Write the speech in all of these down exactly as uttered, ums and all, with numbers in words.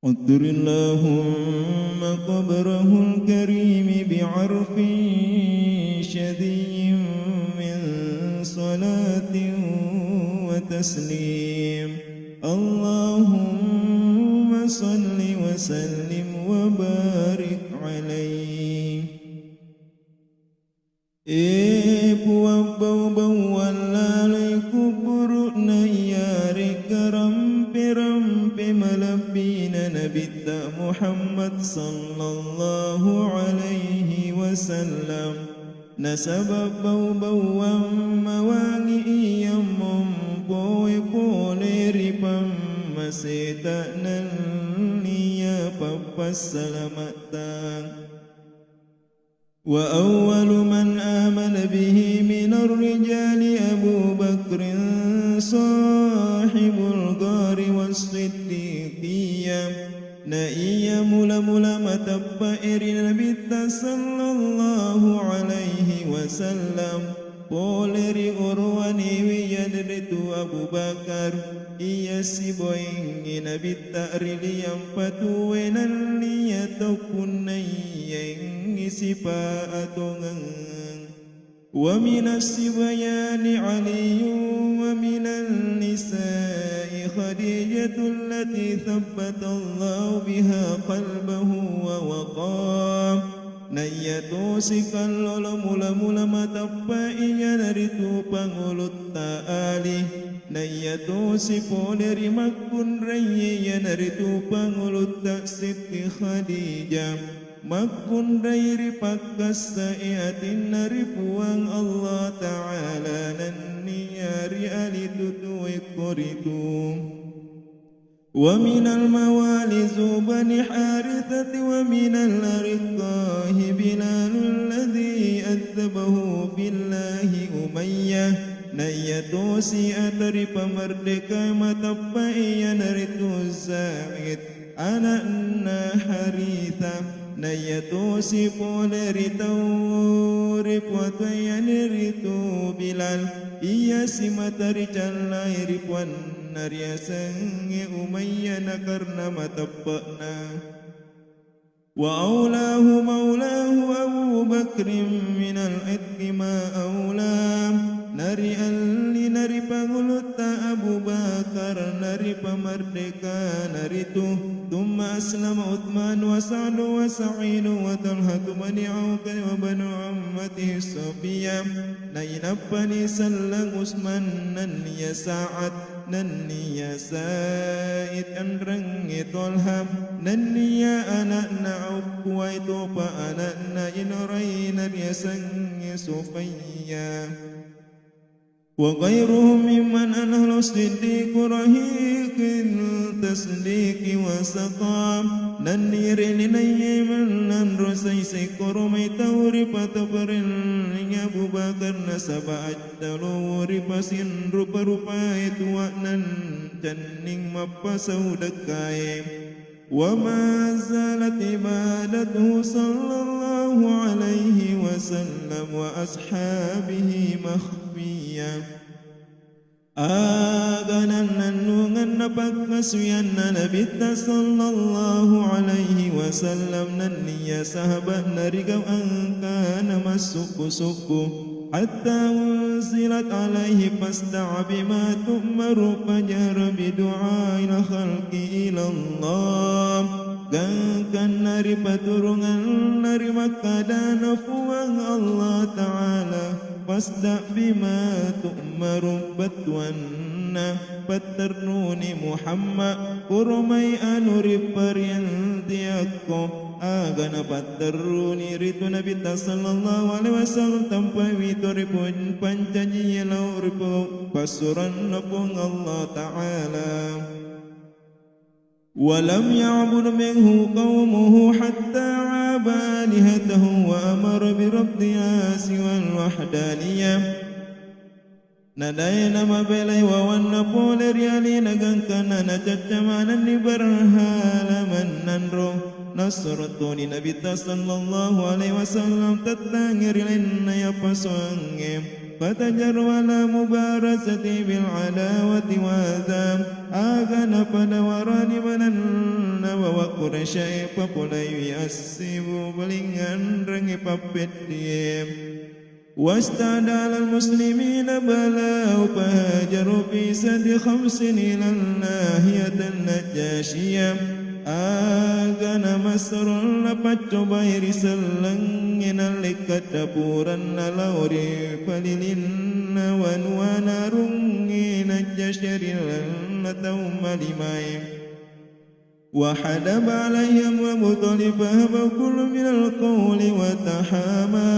عطر اللهم قبره الكريم بعرف شذي من صلاة وتسليم. اللهم صل وسلم وبارك عليه. E Puang, bau-bauang laloi kubburu'na iyaré'ga rampe-rampe malebbina Nabitta Muhammad sallallahu alaihi wasallam. Nasaba bau-bauang mawangi iya mompoé polé ri pammaséta nenniya pappassalama'ta. وأول من آمن به من الرجال أبو بكر صاحب الغار والصديقية. Na iya mula-mula mateppe'é ri Nabitta sallallahu alaihi wasallam, polé ri orowanéwé iyanaritu Abu Bakar, iya sibawaéngngi Nabitta ri liang patuwé nenniya tau punnaiyaéngngi sipa atongeng. ومن الصبيان علي ومن النساء خديجة التي ثبت الله بها قلبه ووقاه. Naiya tosi kallolo mula-mula mateppe'i iyanaritu Pangulutta Ali, naiya tosi polé ri makkunraié iyanaritu Pangulutta Sitti Khadijah, makkunrai ri pakkassaé atinna ri Puang Allah Ta'ala nenniya ri alitutué koritu. ومن الموالي ذو بني حارثة ومن الأرقاء بلال الذي أدبه في الله أمية. Naiya tosi ata ri pamerdeka mateppe'i iyanaritu Zaid, ana'na Haritha. Naiya tosi polé ri tau ripuatuwaé iyanaritu Bilal, iya simata ricallai ri puanna riasengngé Umayyah nakarna mateppe'na. وأولاه مولاه أبو بكر من العتق ما أولاه. Nariallina ri Pangulutta Abu Bakar, nari pamerdekana ritu. ثم أسلم عثمان وسعد وسعيد وطلحة بن عوف وبنو عمته صفية. Nainappani selleng Utsman nenniya Sa'ad, nenniya Zaid, enrengngé Tolha, nenniya ana'na Auf, kuwaétopa ana'na inaraina riasengngé Sufayya. وغيرهم ممن أناله الصديق رحيق التصديق وسقاه. Nenniya ri linoé mennang rosai sékkoro mai tau ripatepereng Abu Bakar nasaba ajjalowo ri pasinrupa-rupaé tuwa'na cenning mappasau dekkaé. وما زالت عبادته صلى الله عليه وسلم وأصحابه مخفية. Aga nannennungenna pakkasuwiyanna Nabitta sallallahu alaihi wasallam nenniya sahaba'na rigau engkana massukku-sukku. حتى أنزلت عليه فاصدع بما تؤمر فجهر بدعاء الخلق إلى الله. Gangkanna ripaturungenna ri makkedana Puang Allah Ta'ala, فاصدع بما تؤمر, bettuanna patterruni Muhammad, koromai anu riparéntéakko. Aga napatterruni ritu Nabitta sallallahu alaihi wasallam, tampawi to ripun-, pancaji lao ri pu-, passuranna Puang Allah Ta'ala. ولم يعبد منه قومه حتى عاب آلهتهم وأمر برفعها سوى الوحدانية. Nadae namabelai wawanna pole ri alena gangkanna nacacca manenni berhala mennanro. Nassuro toni Nabitta sallallahu alaihi wasallam tettangngi ri lainna yapasuangnge. Fatajarru ala mubarasati bil adawati wa adha. Aga napada warani manenna wawa Quraisyae papolaiwi assibu balingnganrengngi pappeddie. Wastada alal muslimina bala'u fahajaru fi sanati khamsin ilal nahiyatan Najasyiyah. Aga namassuro napaccobai ri sellengnge nallekka dapuranna lao ri palilinna wanuana arungnge Najasyi ri lalenna taung malimae. Wa hadaba alaihim Abu Thalib fahaba kullu minal qawli wa tahama.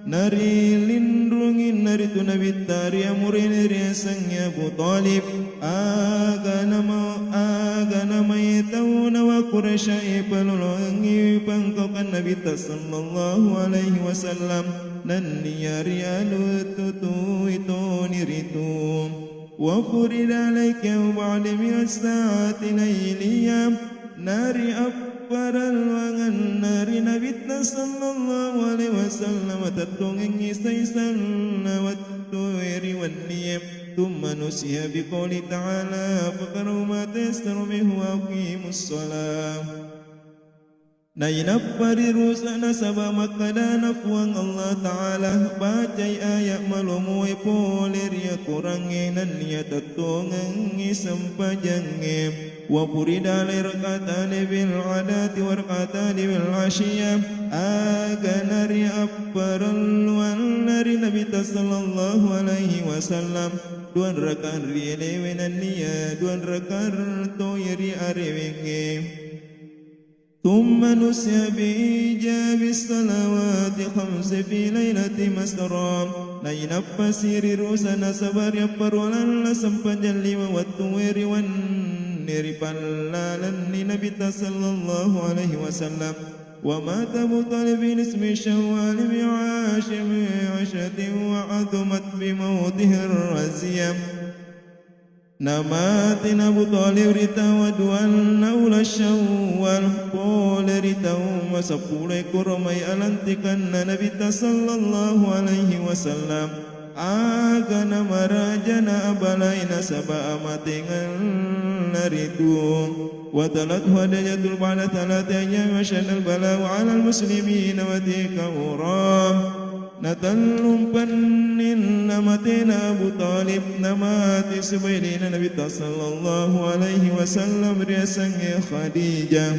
Narilinrungi naritu Nabitta ri amurene riasengnge Abu Thalib. Aga nama, aga namai tau nawa Quraisyae palolongengngi pangkaukan Nabitta sallallahu alaihi wasallam. Nenniya ri anu tutui toni ritu. Wa furida alaiki ba'da mi'ati sa'atin lailiyah. Nari apparelluangenna ri Nabitta sallallahu alaihi wasallam tettongengngi saisanna wettu ri wennie. Tsumma nusiha biqauli ta'ala, faqra'u ma tayassara minhu wa aqimus shalah. Nainappa ri rusa nasaba makkedana Puang Allah Ta'ala, bacai ayat malomoe pole ri akorangnge nenniya tettongengngi sempajangnge. Wa furida alaihi rak'atani bil ghadati wa rak'atani bil 'ashiyya. Aga nari apparelluanna ri Nabitta sallallahu alaihi wasallam, dua rakaat ri elewe nenniya dua rakaat toi ri arewengnge. Tsumma nusiha bi ijabis salawati khamsi fi lailati masra. Nainappasi ri rusa nasaba ri apparualanna sempajang lima wettue ri wenni ri pallalenni Nabitta sallallahu alaihi wasallam. Wa mata Abu Thalib fi nisfi Syawal min 'ashri mi'atin wa 'azumat bi mautihi raziyah. Namate Abu Thalib ri tawa duanna uleng Syawal, pole ri taung maseppulo koro mai alantikanna Nabitta sallallahu alaihi wasallam. Aga namarajana abalai nasaba amatengenna ritu. Wa talathu Khadijatul ba'da thalathati ayyam wa syaddal bala'u 'alal muslimina wa tilka ukhra. Natellumpenninna matena Abu Thalib, namate sibainena Nabitta sallallahu alaihi wasallam riasengnge Khadijah.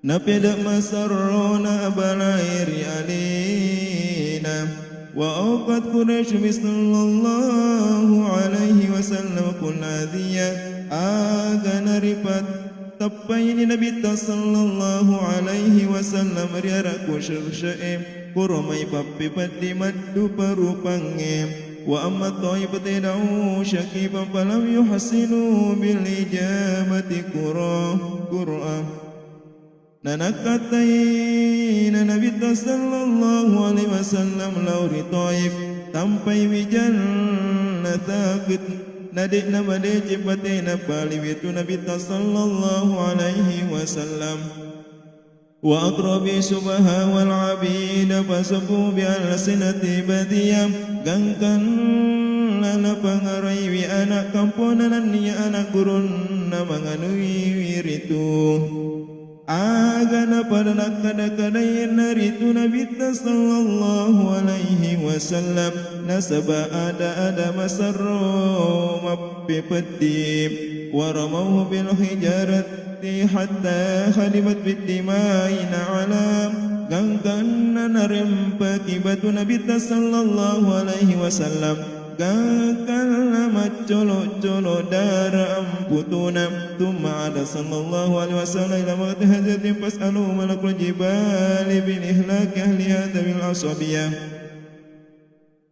Napeda masarrona abalai ri alena. Wa auqat Quraisy bi sallallahu alaihi wasallam kulla adhiyah. Aga naripat tappaini Nabitta sallallahu alaihi wasallam ri ara' kusyuk-syu'e, koro mai pappepeddi maddupa rupangnge. Wa amma Taifata ida'u syakifan falam yuhsinu bil ijabati qura-, qur'a. Nanakkattaina Nabitta sallallahu alaihi wasallam lao ri Taif, tampai wijanna sakit, na de'na madeceng patena paliwi tu Nabitta sallallahu alaihi wasallam. Wa aqrabi subaha wal abida fasafu bi alsinati badhiyah. Gangkanna napangaraiwi ana' kampona nenniya ana' gurunna manganuiwi ritu. Aga napada nakkada-kadainna ritu Nabitta sallallahu alaihi wasallam, nasaba ada-ada masarro mappepeddi. Wa ramauhu bil hijarati hatta khadibat bid dima'i na'ala. Gangkanna narempaki batu Nabitta sallallahu alaihi wasallam. Gangkanna maccolo-colo dara amputuna. Tsumma ada sallallahu alaihi wasallam ila waqti hajatin fas'alahu malakul jibali min ihlaki ahli hadha bil asabiyah.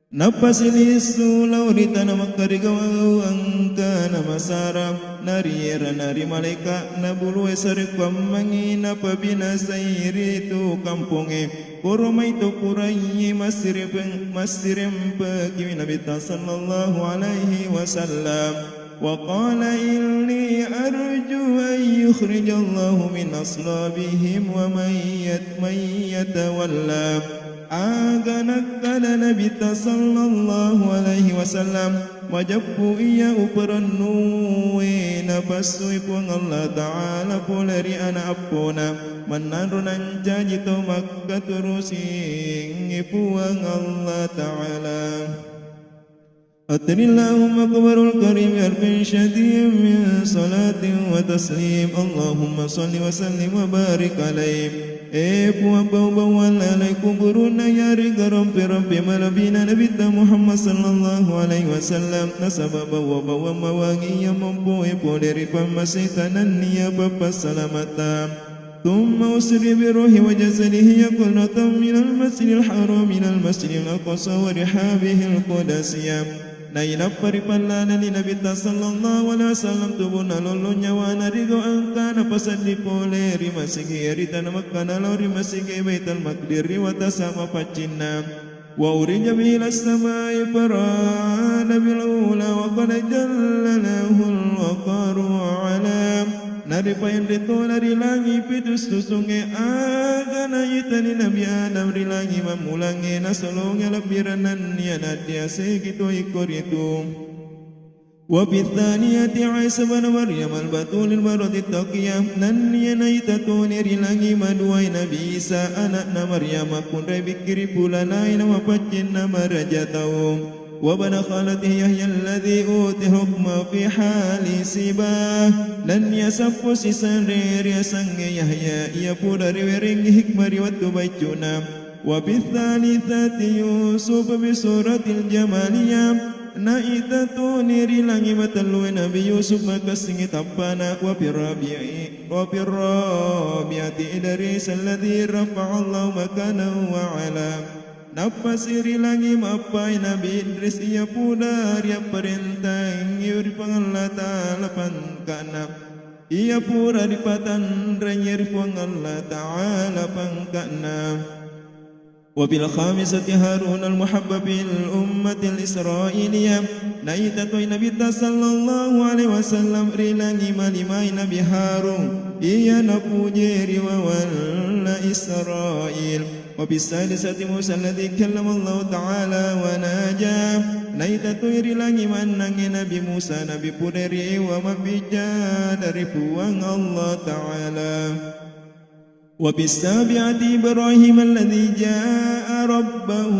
Nappasi lisu lao ri tana Makkah ri gau engkana masara, nariera nari malaika'na bulue sarekkuammengngi napabinasai ritu kampongnge. Koro mai to Quraisy massirempeng-, massirempekiwi Nabitta sallallahu alaihi wasallam. وقال إني أرجو أن يخرج الله من أصلابهم ومن يت-، من يتولى. Aga nakkeda Nabitta sallallahu alaihi wasallam, majeppu iya uperennue napassui Puang Allah Ta'ala pole ri ana eppona, mennanro nancaji tau Makkah turusingngi Puang Allah Ta'ala. أتني اللهم قبر الكريم بألف شديد من صلاة وتسليم. اللهم صل وسلم وبارك عليه. E Puang, bau-bauanna alai kuburunna yarega rampe-rampe malebbina Nabitta Muhammad sallallahu alaihi wasallam, nasaba baua-bauang mawangi iya mampoe pole ri pammaseta nenniya pappassalamatta. ثم أسري بروحه وجسده يقظة من المسجد الحرام إلى المسجد الأقصى ورحابه القدسية. Nainappa ripallalani Nabitta sallallahu alaihi wasallam tubunna, lollong nyawana ri gau engkana, paseddi pole ri masigi ri tana Makkah nalao ri masigi Baitul Maqdis ri watasa mapaccinna. وعرج به إلى السماء فرعاد بالعلى وقد جل له الوقار وعلا. Naripaenre tona ri langi pitu susungnge, aga naitani Nabi Adam ri langi mammulangnge, nasolongnge lebbirenna nenniya naddiasengki to iko ritu. وفي الثانية عيسى ابن مريم البتول البرة التقية. Nenniya naita toni ri langi maduai Nabi Isa, ana'na Maryam, makkunrai bikkiri pulanae namapaccinna maraja tau. وابن خالته يحيى الذي أوتي الحكم في حال سباه. Nenniya sappo sisanre riasengnge Yahya, iya pura riwerengngi hikmah ri wettu baiccuna. وفي الثالثة يوسف بصورة الجمالية. Naita toni ri langi matellue Nabi Yusuf makessingngi tappana. وفي الرابع-، وفي الرابعة إدريس الذي رفعه الله مكانا وعلا. Nappasi ri langi maeppai Nabi Idris, iya pura riapparentangngi ri Puang Allah Ta'ala pangka'na, iya pura ripatanrengngi ri Puang Allah Ta'ala pangka'na. وفي الخامسة هارون المحبب في الأمة الإسرائيلية. Naita toi Nabitta sallallahu alaihi wasallam ri langi malimai Nabi Harun, iya napuje ri wewella Israil. وفي السادسة موسى الذي كلم الله تعالى وناجاه. Naita toi ri langi mannangnge Nabi Musa, Nabi pura riwa mabbicara ri Puang Allah Ta'ala. وفي السابعة إبراهيم الذي جاء ربه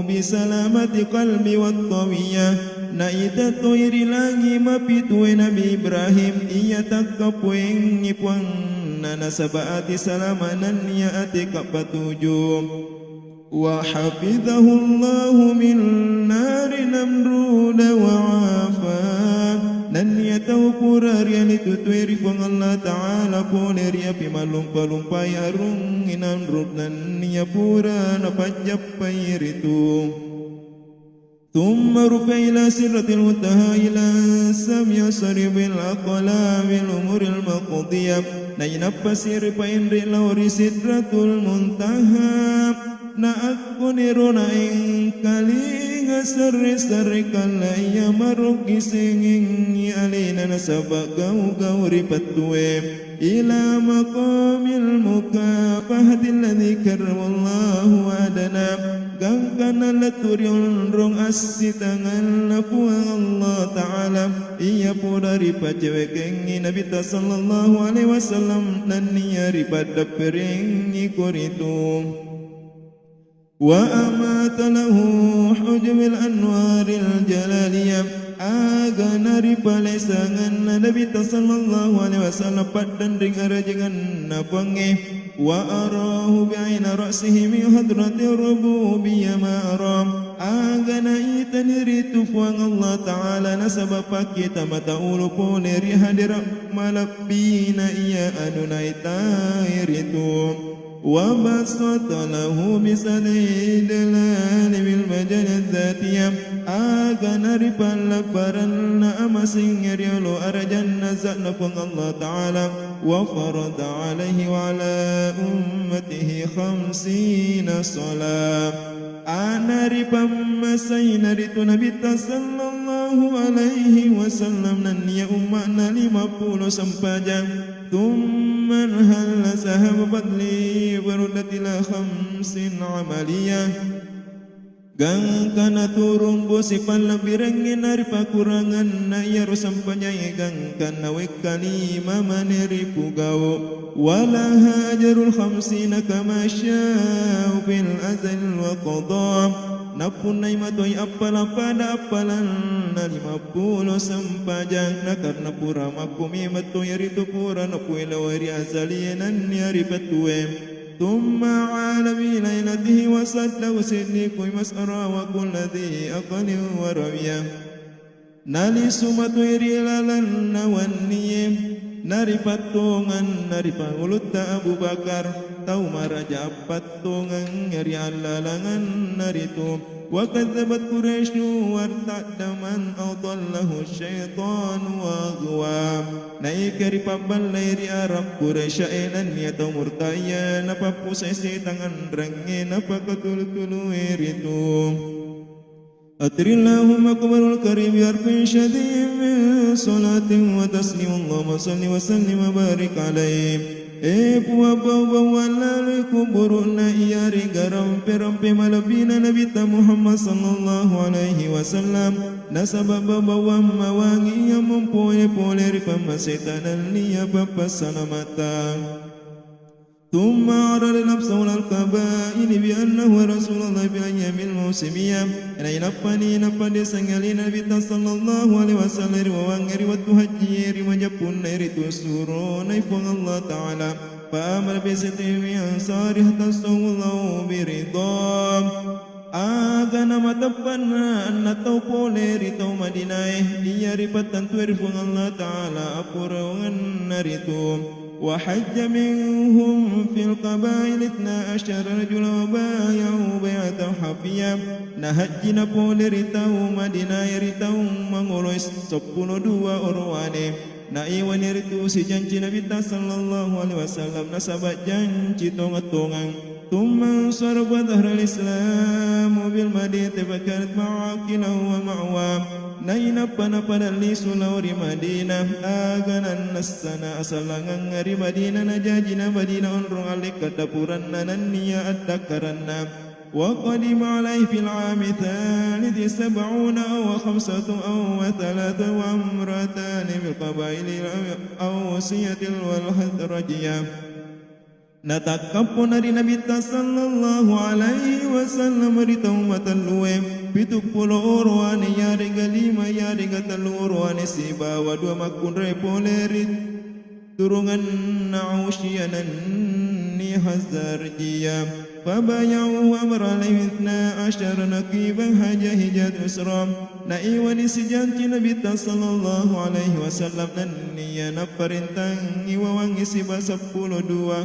بسلامة قلب والطوية. Naita toi ri langi mapitue Nabi Ibrahim, iya takkapoengngi Puanna nasaba ati salama nenniya ati kappatuju. وحفظه الله من نار نمرود وعافاه. Nenniya tau pura rialitutui ri Puang Allah Ta'ala pole ri api mallumpa-lumpai arungngi Namrud, nenniya pura napajjappai ritu. ثم رفع إلى سدرة المنتهى إلى سمع صريب الأقلام الأمور المقضية. Nainappasi ripaenre lao ri Sidratul Muntaha. Naakkoniro naengkalinga sarre-sarre kallaiya marokki sengengngi alena nasaba gau-gau ripattue. إلى مقام المكافأة الذي كرم الله أدناه. Gangkanna lettu ri onrong assitangenna Puang Allah Ta'ala, iya pura ripacewekengngi Nabitta sallallahu alaihi wasallam, nenniya ripaddepperengngi koritu. وأمات له حجب الأنوار الجلالية. Aga naripalesangenna Nabitta sallallahu alaihi wasallam paddanreng arajangenna Puangnge. وأراه بعين رأسه من حضرة الربوبية ما أراه. Aga naitani ritu Puang Allah Ta'ala nasaba pakkita mata ulu pole ri hadera malebbina iya anu naitai ritu. وبسط له بسبع دلال في الجنة الذاتية, aga naripallabbarenna amaseng riolo arajanna zatna Puang Allah Ta'ala, وفرض عليه وعلى أمته خمسين صلاة. Ana ripammasai naritu Nabitta sallallahu alaihi wasallam nennia umma'na lima pulo sempajang. ثم انحل سهم فضله فرد إلى خمس عملية. Gangka naturung bosi pallebbirengnge naripakurangenna iyaro sempajangnge, gangkanna wekka lima mane ripugau. ولها أجر الخمسين كما شاء في الأزل والقضاء. Nappunnai matoi appala pada appalanna lima pulo sempajang, nakarna pura makku memeng toi ritu pura napuelewai ri azalie nennia ri pettue. ثم عاد في ليلته وصدق صديق مسأرة وكل ذي عقل وروية. Nalisu matoi ri lalenna wennie, naripattongeng naripangulutta Abu Bakar, tau maraja appattongengnge ri allalangenna ritu. وكذبت قريش وارتد من أضله الشيطان وأغوى. Naika ripabballai ri Arab Quraisyae nennia tau murtaiya, napappusai setang enrengnge, napakatulu-tulue ritu. أطر اللهم قبر الكريم بحرف شديد من صلاة وتسليم. اللهم صل وسلم وبارك عليه. E Puang, bau-bauang laloi kuburu'na iyarega rampe-rampe malebbina Nabitta Muhammad sallallahu alaihi wasallam, nasaba bau-bauang mawangi iya mempole-pole ri pammaseta nennia pappasalamatta. ثم عرض نفسه على القبائل بأنه رسول الله في الأيام الموسمية. Nainappani nappadesangngi alena Nabitta sallallahu alaihi wasallam ri wawangnge ri wettu hajjie ri majeppunna ritu suronai Puang Allah Ta'ala. فآمن بستة من أنصاره حتى استوفاه الله برضاه. Aga namateppanna enneng tau pole ri tau Madinae, iya ripattentue ri Puang Allah Ta'ala appurangenna ritu. وحج منهم في القبائل اثنا عشر رجلا وبايعوا بيعة حفية. Nahajji napole ri tau Madinae ri taung mangoloi seppulo dua orowane. Naiwani ritu sijanci Nabitta sallallahu alaihi wasallam nasaba janci tongeng-tongeng. ثم انصرف ظهر الإسلام بالمدينة فكانت معاقلا ومأوى. Nainappa napada lisu lao ri Madinah, aga nannessana asallangengnge ri Madinah, najajina Madinah onrong allekka dapuranna nennia addakkaranna. وقدم عليه في العام الثالث سبعون أو خمسة أو ثلاثة وامرأتان من القبائل الأوسية والخزرجية. Natakkappona ri Nabitta sallallahu alaihi wasallam ri tau matellue, pitu pulo oroane, yarega lima, yarega tellu oroane, sibawa dua makkunrai pole ri turungenna Ausia nennia Khazrajia. فبايعوه وأمر عليهم اثنا عشر نقيبا حاج حجة العسرى. Naiwani sijanci Nabitta sallallahu alaihi wasallam nennia napparentangngi wawangngi siba seppulo dua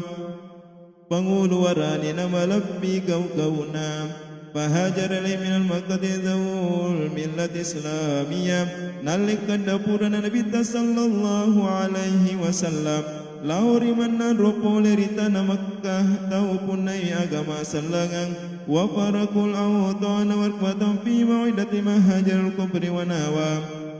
pangulu warane namalebbi gau-gauna. فهاجر إليهم من مكة ذو الملة الإسلامية. Nallekka dapuranna Nabitta sallallahu alaihi wasallam lao ri mennanro pole ri tana Makkah tau punnai agama sellengeng. وفرقوا الأوطان ورقبتهم في موعدة من هاجر الكفر وناوى.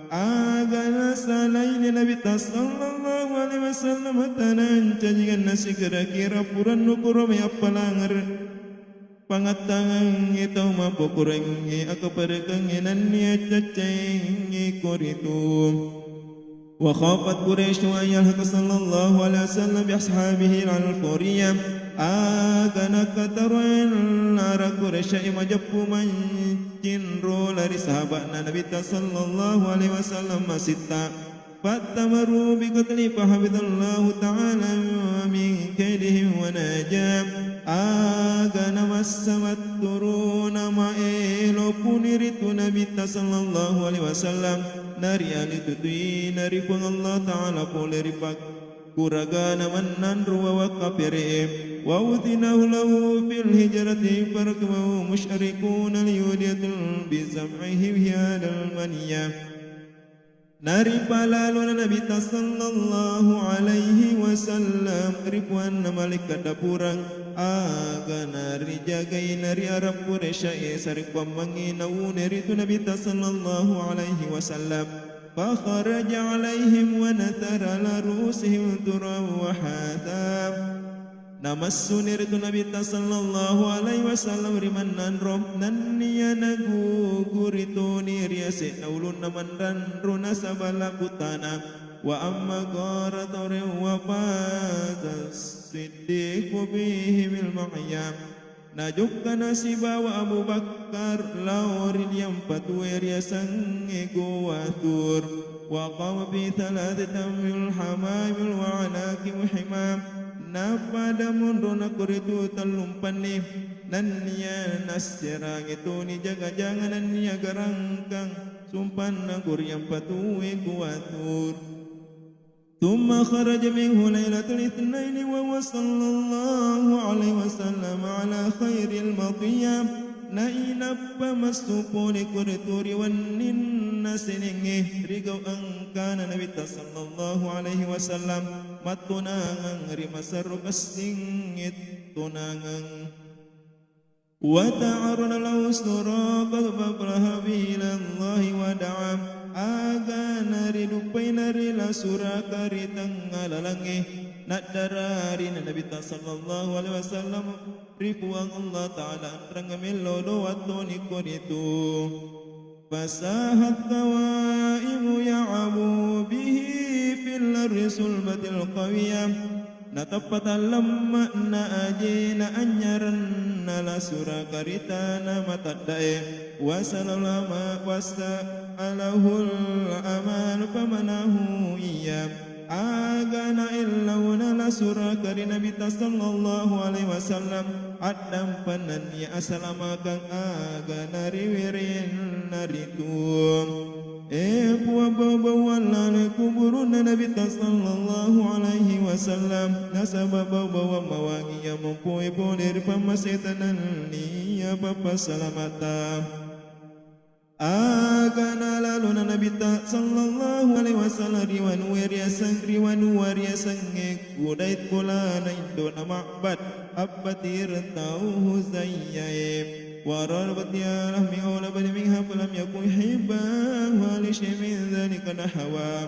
Aga nasalaini Nabitta sallallahu alaihi wasallam tanancajingenna sikira-kira purannu kuro mai appalangere. Pangattangengnge tau mappokorengnge, akkaparekengnge nennia caccaengnge koritu. وخافت قريش أن يلحق صلى الله عليه وسلم بأصحابه على الفورية. Aga nakataroenna Arab Quraisy majeppu mancinro lari sahaba'na Nabitta sallallahu alaihi wasallam masitta. فأتمروا بقتله فحفظ الله تعالى من كيدهم ونجا. Aga namassa matturuna maelo puni ritu Nabitta sallallahu alaihi wasallam, narialitutui nari Puang Allah Ta'ala pole ri pak-, Kuragana mennanru wawakka pere'e. Wa udhina lahu fil hijrati farakabahu musyrikuna liyudiyatul bizam'ihim hiyadal maniyah. Naripalalona Nabitta sallallahu alaihi wasallam ri puanna malaikat dapurang, aga narijagaina ri Arab Quraisyae sarekkuammengngi naune ritu Nabitta sallallahu alaihi wasallam. Fa kharaja alaihim wa nathara ala ru'usihim turab wa hatha. Namassuni ritu Nabitta sallallahu alaihi wasallam ri mennanro, nenniya nagugu rituni ri ase'na ulunna manranru nasaba labbutana. Wa amma ghara Thawrin wa faza siddiqu bihimil ma'iyya. Najokkana sibawa Abu Bakar lao ri liang patue riasengnge Gowa Thur. Wa qama bi thalathati tamyul hamaim wa anaqim hima. Napada monrona koritu tellumpanni, nenniya nasserangi toni jaga-jaga nenniya garangkang sumpanna ko riang patue Gowa Thur. Thumma kharaja minhu lailatal itsnaini wa huwa sallallahu alaihi wasallam ala khairil matiyah. Nainappa massu pole koritu ri wenninna senengnge ri gau engkana Nabitta sallallahu alaihi wasallam, mattonangeng ri masero kessingnge tonangeng. Wa ta'arrada lahu Suraqah fa abraha bihi ila Allahi wa da'a. Aga nariduppaina ri la Suraqah ri tengnga lalengnge, naddararina Nabitta sallallahu alaihi wasallam ri Puang Allah Ta'ala, enrengnge mello doa toni koritu. Fasahat qawaimu ya'abu bihi fil ardi sulbatil qawiyah. Natappa tallemme'na ajena anynyarenna la Suraqah ri tana mataddae. Wasalal ama-, wasa'alahul aman famanahu iya. Aga naellauna la Suraqah ri Nabitta sallallahu alaihi wasallam, addampeng nenniya asalamakeng aga nariwerenna ritu. E Puang, bau-bauang laleng kuburunna Nabitta sallallahu alaihi wasallam, nasaba bau-bauang mawangi iya mompoe pole ri pammaseta nenniya pappasalamatta. Aga nalalona Nabitta sallallahu alaihi wasallam ri wanua riaseng, ri wanua riasengnge Qudait bolana indo'na Ma'bad, abbatir tau Huzaiyae. Wa rabat ya lahmi aula bani minha falam yakun hibbahu li syai min dzalika nahwa.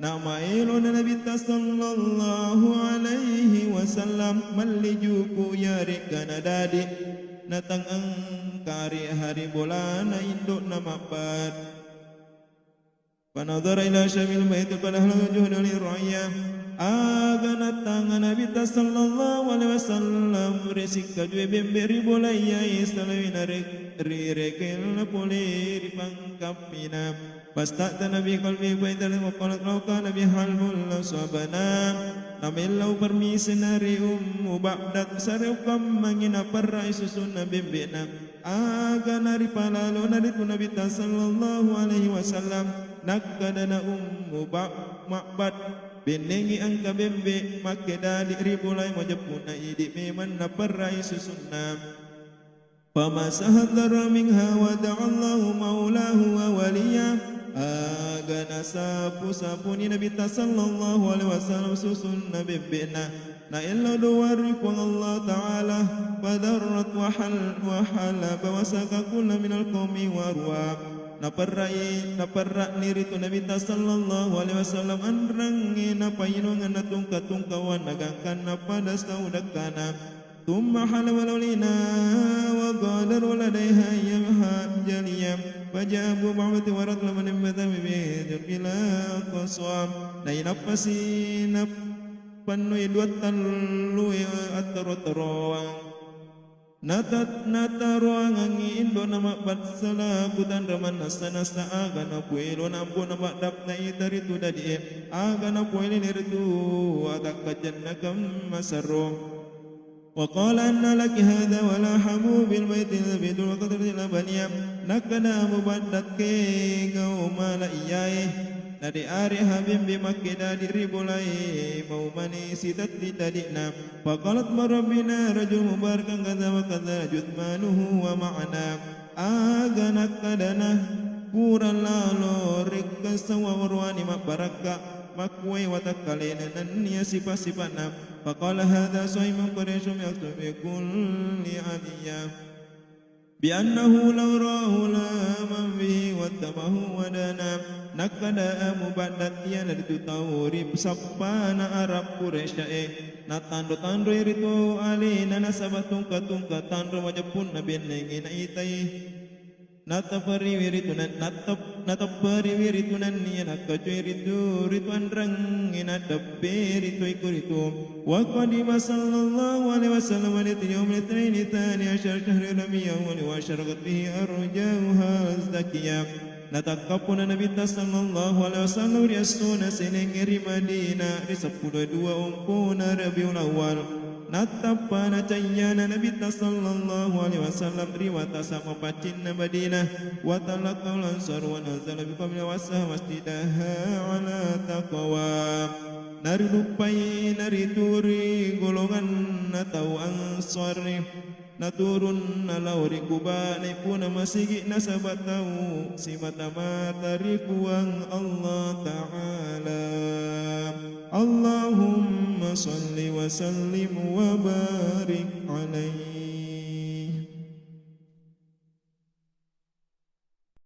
Namaelona Nabitta sallallahu alaihi wasallam melli juku' iyare'ga nadadi, natang engka ri hari bolana indo'na Ma'bad. Fanadhara ila syamil bait falahala juhdan lirra'iyah. Aga nattanga Nabitta sallallahu alaihi wasallam ri sikkajue bembe' ri bola iyae salawina re-, ri rekenna pole ri pangkappina. Fasta'dzana bi qalbi fa idza lam yaqul law kana bi halbun lasabana. Namellau permisina ri Ummu Ba'dat sarekkuammengngi naperrai susunna bembe'na. Aga naripalalona ritu Nabitta sallallahu alaihi wasallam, nakkedana Ummu Ba-, Ma'bad, bennengngi engka bembe' makkedadi ri bolae majeppu'na idi' memang naperrai susunna. Famasahat dzarra minha wa da'allahu maulahu wa waliyah. Aga nasapu-sapuni Nabitta sallallahu alaihi wasallam susunna bebbe'na. Naellau doa ri Puang Allah Ta'ala. Fadarrat wa hal-, wa halaba wa saka kulla minal qaumi wa ruwa. Naperrai, naperra'ni ritu Nabitta sallallahu alaihi wasallam anrengnge napainungeng natungka-tungkawang nagangkanna pada saudakkana. Tsumma halaba lahul ina'a wa qadara ladaiha ayyamaha jaliyah. Faja'a Abu Ba'datin wa rajulun min Bani Bajrin bi jurbil aqsa. Nainappasi napennui dua tallue attaro-taroang. Natat-, nataroangengngi indo'na Ma'bad selaku tanra mannessa-nessa aga napuelo nampu'na Ba'dat naita ritu dadi'e, aga napueleni ritu atakkajennakeng masero. Wa qala anna laki hadza wa lahamu bil baiti zabidu wa qadratil abaniya. Nakkeda Abu Ba'dat, kegau mala iyae. Nariareha bembe makkedadi ri bolae, mau mani sitetti tadi'na. Faqalat marra bina rajul mubarakun kadza wa kadza juthmanuhu wa ma'ana. Aga nakkadana, pura lalo rekkeng sawwa orowane mabbarakka, makkuwae watakkalena nennia sipa-sipa'na. Faqala hadza shaimun Quraisyun yaqsidu bi kulli adiyah. Bi annahu law ra'a ghulaman bihi wattamahu wa dana. Nakkada Abu Baghdad iyanaritu tau ri sappana Arab Quraisya'e, natanro-tanroi ritu alena nasaba tungka-tungka tanro majeppunna bennengnge naitai. Nateperiwi ritu na-, natep-, nateperiwi ritu nennia nakkacui ritu, ritu anrengnge naddeppe ritu iko ritu. Wa qadima sallallahu alaihi wasallam lailatal yaumil itsnaini tsani asyara syahri rabiul awwal wa asyraqat fihi arja'uha zakiya. Natakkappuna Nabitta sallallahu alaihi wasallam ri essona senengnge ri Madinah ri seppulo dua ompona Rabiul Awal. Nattappa nacayyana Nabitta sallallahu alaihi wasallam ri watasa mapaccinna Madinah. Wa talaqal ansar wa nazala bi qaumin wa assaha masjidaha ala taqwa. Nariluppai naritu ri golonganna tau Ansar, naturunna lao ri Quba, naippuna masigi nasaba tau simata-mata ri Puang Allah Ta'ala. Allahumma salli wa sallim wa barik alaihi.